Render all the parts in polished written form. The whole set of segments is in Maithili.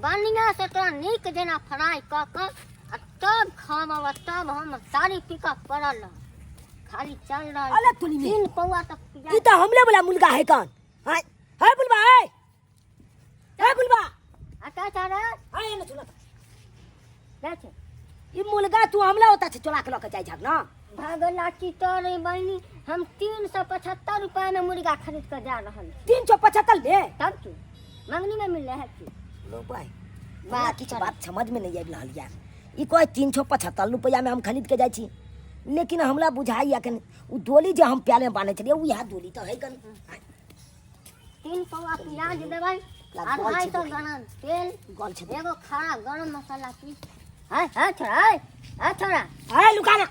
बढ़िया से तोरा नीक जेना फ्राई कऽ कऽ आ तब खाब आ तब हम तारी पी कऽ पड़ल रहब। खाली चल रहल अरे तुली में। तीन पौआ तक ई तऽ हमले वाला मुर्गा है कान हाय हाय बुलबा हाय हाय बुलबा अच्छा अच्छा रे हाय एने सुनत रे छै ई मुर्गा तू हमला होता छै चोरा के लऽ के जाइ छक ना भागला की तोरे बहिनी हम 375 रुपया में मुर्गा खरीद कर जा रहल छी। 375 में तब की मंगनी में मिल है की लो भाई हमरा किछु बात समझ में नहीं आबि रहल यऽ ई कहै 375 रुपैआ में हम खरीद के जाइ छी लेकिन हमरा बुझाइया कनि ओ डोली जे हम प्याले में बान्है छलियै उएह डोली तऽ है कनि तीन पौआ प्याज देबै ला गल अढ़ाई छै सौ देखी। ग्राम तेल गल छै एगो खड़ा गरम मसाला पीस है है छोड़ा है है छोड़ा अरे लुका ना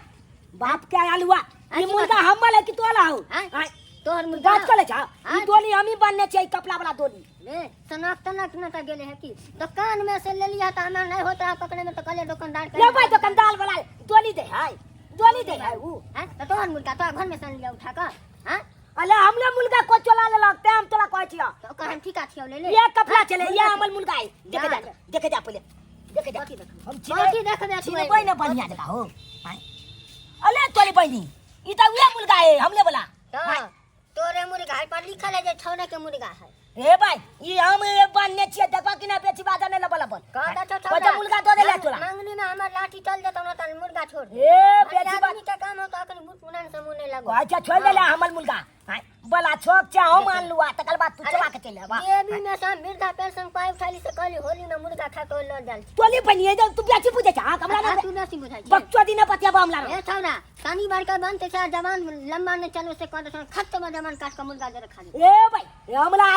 बाप के आलुआ ई मुर्गा हमर है कि तोला हो हैं? आँय, तोहर मुर्गा गाछ कले छा ई आँय। डोली हमही बान्हने छियै ई कपड़ा वाला डोली रे सनक तनक न त गेले है की दुकान में से ले लिया त हमरा नहीं होता है पकड़े में तो कहले दुकानदार के ले भाई दुकानदार वाला डोली दे है डोली दे है ऊ हैं तो तोहर मुर्गा तोहर घर में से लिया उठा कर हैं अले हमले मुर्गा को चला लेलक ते हम तोरा कहै छियो तो ओकर हम ठीका छियौ ले ले ये कपड़ा चले मुर्गा ये हमर मुर्गा है देखे जा ना। देखे जा पहिले देखे जा कथी देखबै? हम कथी देखबै तू चिन्हबै ना बढ़िया जगह हो आँय। अले तोरी बहिनी ई त उहे मुर्गा है हमले वाला तो तोरे मुर्गा है पर लिखल है जे छौड़ा के मुर्गा है हे भाई ई हम ये बान्ने छियै देखबा कि ना बेची बाजा नहीं लबल अपन कह दे तो पैसा मुर्गा दऽ देले तोरा मंगनी में हमर लाठी चल जेतौ ना त मुर्गा छोड़ दे ए बेची बा आदमी के काम हो तो अखन भूत पुनान से मुंह नहीं लगो अच्छा छोड़ देले हमर मुर्गा आँय, बला छोक छै हम आनलु आ तकर बाद तू चला के चलि आबा जेबी में से वृद्धा पेंशन पाइ उठाली से कहली होली में मुर्गा खा के लड़ जाल छी टोली बनिए जब तू बेची पूछे छा हमरा आ ना तू बेसी बुझाइ छी बकचोदी न बतियाबा हमरा ए छौड़ा तनी बड़का बनते छै जवान लंबा नहीं चलो से कह दे खत्म में जवान काट के मुर्गा जरा खा ले ए भाई ए हमरा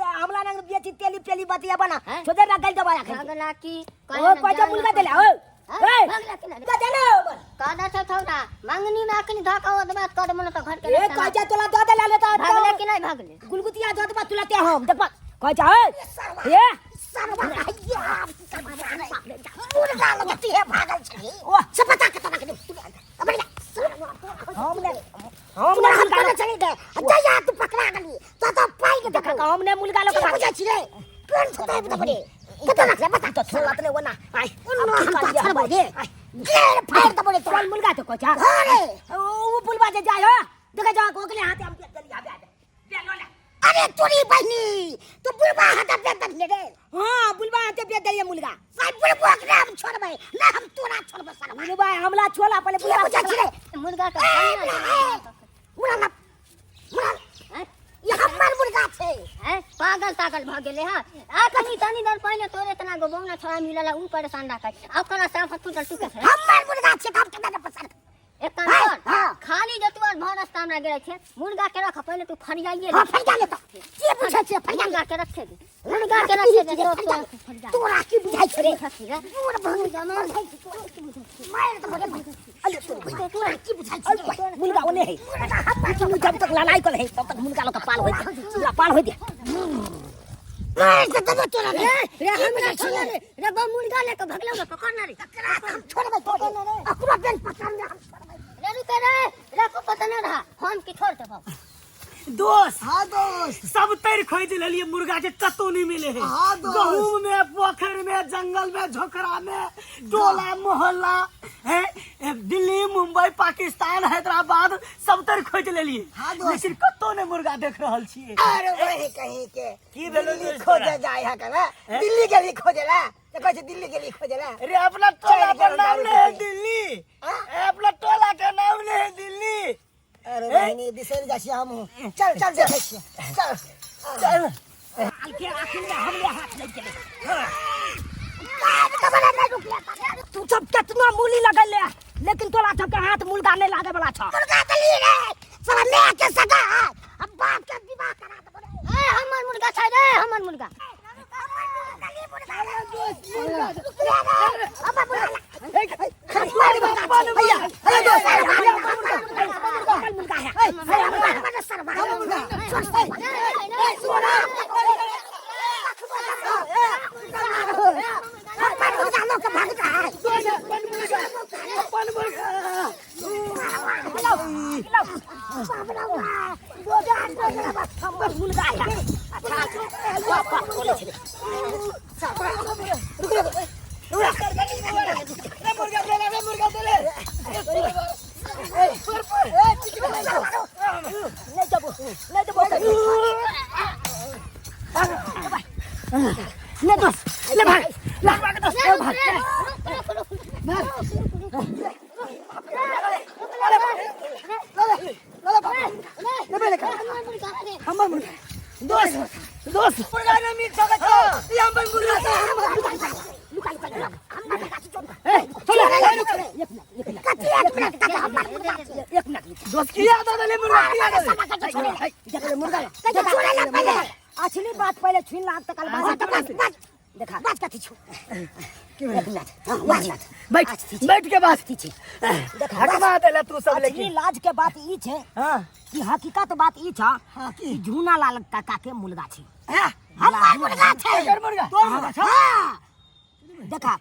हमरा नंग बेची तेली पेली बतियाबा ना हैं? छोदे ना गल दबाया खा भगला की ओ पैसा मुर्गा देले ओ ए भगला की ना का देले हमर कह दे छौ छौड़ा मंगनी में अखनी धक्का ओ दबा कर मन तो घर के ए रास्ता कहै छै तोला दऽ देले ले त भगले की नहीं भगले गुलगुतिया दऽ देबा तुला ते हम देखबा कहै छै ए ए सरवा हैया मुर्गा लगती है भागल छली ओह से पता के तना के अब जा हम ने हम ने हम मुर्गा कोने चली गए जया तू पकड़ा गली तो तो पाई के देख हम ने मुर्गा लोग की बुझै छी रे कोन छता है बता कत रख ले बता तो छोड़ा तने ओना आय उन्नो हम तो छोड़बो रे गेर फाड़ दबो रे तोरा चल मुर्गा तो कोचा हाँ रे ओ बुलवा जे जाय हो देखे जा ओकले हाथे हम चली आबे आबे बे लो ले अरे तोरी बहिनी तू बुढ़वा हाथ पे दले रे हां बुलवा हाथे बे दलिए मुर्गा साहब बुढ़वा के हम छोड़बै ना हम तोरा छोड़बै सरवा बुलवा हमला छोला पहले की बुलवा बुझै छी रे मुर्गा के ए, बढ़िया मुर्गा, मुर्गा मुर्गा हैं? ई हमर मुर्गा छै हैं? पागल तागल भ गेले हँ आ कनी तनी देर पहिले तोरे इतना गो बौना छोड़ा मिलल ऊ परेशान राखै अब कना साफ फुटल तू के हमर मुर्गा छै तऽ हम केना ने पसंद एक काम हाँ, कर हाँ। खाली जतुआ भर रास्ता हमरा गेले छै मुर्गा के रख पहिले तू फरियाइए हां फरिया ले तऽ के बुझै छै फरिया मुर्गा के रखे दे मुर्गा के रखे दे तो तो फरिया तोरा की बुझाइ छै रे रे तोर भंग मार मार तऽ बड़े अरे तोरी तोरा की बुझाइ छै रे मुर्गा ओने है लेकिन जब तक लड़ाई कर है तब तक मुर्गा लोग का पाल होय दे पूरा पाल होय दे मार तऽ देबो तोरा रे रे हमरा छोड़ रे रे बा मुर्गा लेके भगलौ रे पकड़ ना रे तकरा हम छोड़बै तोरे अकरो बेल पकड़ ले हम छोड़बै रे रुके रे रे को पता ना रहा हम की छोड़ देबो दोस्त हां दोस्त सब तर खोज लेलिए मुर्गा के कतौ नहीं मिले है हाँ दोस्त। गहूम में पोखर में जंगल में झोकरा में टोला मोहल्ला है दिल्ली मुंबई पाकिस्तान हैदराबाद सब तर खोज लेलिए हाँ दोस्त। लेकिन कतौ नहीं मुर्गा देख रहल छिए अरे वही कहीं के की भेलो दिल्ली दोस्त खोजे तोरा? जाय है कना दिल्ली गेली खोजेला तो कहै छै दिल्ली गेली खोजेला अरे अपना टोला चल के नाम गेल ले है दारू दिल्ली हाँ? ए, अपना टोला के नाम ले है दिल्ली अरे बहिनी बिसरि जाइ छियै हमहूँ चल चल देखै छियै चल चल के आखिर में हमले हाथ लग गेलै तू सब केतना मूली लगल लेकिन तोरा सबके हाथ मुर्गा नहीं लागे वाला छ मुर्गा देली रे साला ले के सगा अब बाप के विवाह करा देबो रे ए हमर मुर्गा छै रे हमर मुर्गा मुर्गा है हमर मुर्गा है अच्छा बाप बाप बोले छे ले दोस्त ले भाग ले दोस्त ले भाग हमर मुर्गा दोस्त दोस्त मुर्गा नहीं मिल सकै छौ ई हमर मुर्गा छै लुका लुका लुका हमर मुर्गा छै चोर ए चलो एक मिनट एक मिनट कथी एक मिनट काका हमर मुर्गा छै एक मिनट दोस्त किया दऽ देले मुर्गा किया दऽ देले मुर्गा कथी छोड़े ला पहिले असली बात पहिले छीन लाग तकल बाद तऽ बस बस देखा बात कथी छौ एक मिनट एक मिनट बैठ बैठ के बात ठीक छै देखा हटवा देले तू सब असली लेकिन लाज के बात ई छै हां कि हकीकत बात ई छ कि झूना लाल काका के मुर्गा छै हमर मुर्गा छै एकर मुर्गा तोर मुर्गा छौ हाँ। देखा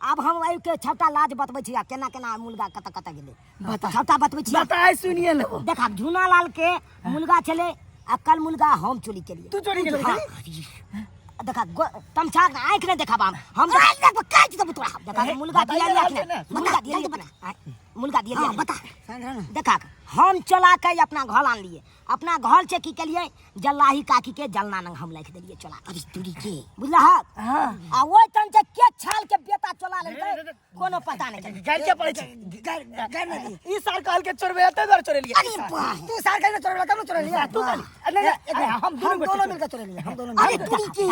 आब हम एहि के छवटा लाज बतबै छी आ केना केना मुर्गा कतऽ कतऽ गेलै छवटा बतबै छी बताए सुनिए ले देखा झूना लाल के मुर्गा छलै आ कल मुर्गा हम चोरी केलिए तू चोरी केलही? हाँ। देखा तमछा के आँखि नहि देखाब हम हम आइ देख काटि देबौ तोरा देखा मुर्गा बताइए दिया लाल ने से ने। मुर्गा दिया बता, मुर्गा दिया हाँ, बता। देखा हम चला के अपना घर आनलिए अपना घर से की केलिए जल्लाही काकी के जलना नंग हम लिख देलिए चला अरे तोरी के बुझलहक हाँ। आ ओहि तन से के छाल के बेटा चला लेलकै कोनो पता नहीं चललै। गाड़ के पड़ै छै गाड़ नहीं ई साल कहल के चोरबे एते दुआरे चोरेलिए अरे वाह तू साल कहल के चोरेला तब न चोरेलिए तू कहली नहीं नहीं हम दोनों मिलकर चोरेलिए हम दोनों अरे तोरी के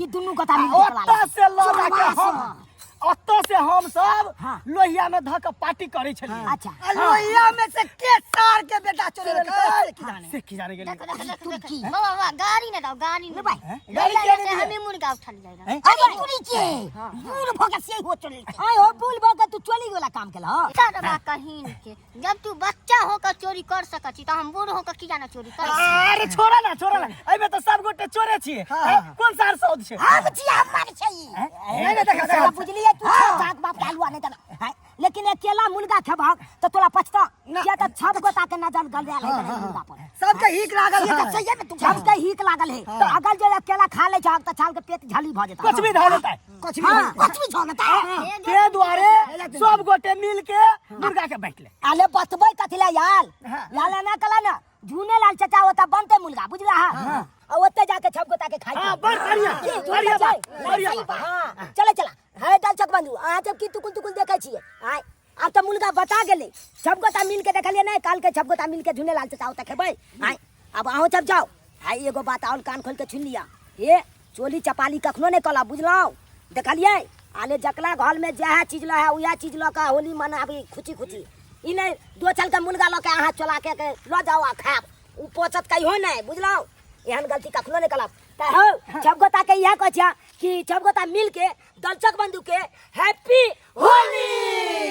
ई दुनू गोटा मिल के चला ओतऽ लेलकै। से लऽ लऽ के हम ओतऽ से हम सब हाँ। लोहिया में धऽ के पार्टी करै छलियै अच्छा आ लोहिया में से के सार के बेटा चोरेलकै से की जाने गेलियै देखो देखो देखो बाबा बाबा गाड़ी न दाओ गाड़ी न भाई, गाड़ी गाड़ी किया से नहीं हमें मुर्गा उठल जाए रहा हैं? अरे तोरी के बूढ़ भऽ के से हो चोरी आय हो बुल भऽ के तू चोरी वाला काम केलह तरबा कहीन के जब तू बच्चा होकर चोरी कर सकत छी तो हम बूढ़ होकर की जाना चोरी कर अरे छोड़ा ना छोड़ा ना एहिमे तऽ सब गोटे चोरे छियै हैं? कोन सार सौद छै हम छी हमर छै ई। नहीं नहीं देखा देखा बुझलिए तू छाक बाप के आलुआ नहीं देना हैं? लेकिन अकेला मुर्गा खेबहक तऽ तोरा पछता किया तऽ छब गोटा के नजर गल जायल है मुर्गा पर सबके हिक लागल से तऽ सहिए में तू सबके हिक लागल है तऽ अगर जे अकेला खा लै छहक तऽ छाल के पेट झली भऽ जेतै कुछ भी धऽ लेतै कुछ भी कुछ भी छौ ना ते दुआरे सब गोटे मिल के मुर्गा के बांटि ले आले बतबै कथी ला यार हाँ। लाल ना कला ना झूने लाल चाचा ओता बनते मुर्गा बुझला हा आ ओते जाके छब गोटा के खाइ हाँ, बड़ बढ़िया, बढ़िया बात, बढ़िया बात। हां चले चला है दल चक बंधु अहाँ जब की टुकुल टुकुल देखै छियै आय आब तऽ मुर्गा बता गेलै सब गोटा मिल के देखलियै नहि काल के सब गोटा मिल के झूने लाल चाचा ओतऽ खेबै आय आब अहूँ सब जाउ आइ एगो बात आओर कान खोल के सुनि लिअ हे चोली चपाली कखनो नहि कलब बुझलहुँ देखलियै आले जकला घरमे जएह चीज लऽ है उएह चीज लऽ कऽ होली मनाबी खुशी खुशी ई नहि दो चल के मुर्गा लऽ के अहाँ चोला के लऽ जाउ आ खायब ओ पचत कहियो नहि बुझलहुँ एहन गलती कखनो नहि करब तऽ हौ सब गोटा के इएह कहै छियै कि सब गोटा मिल के दर्शक बंधु के हैप्पी होली।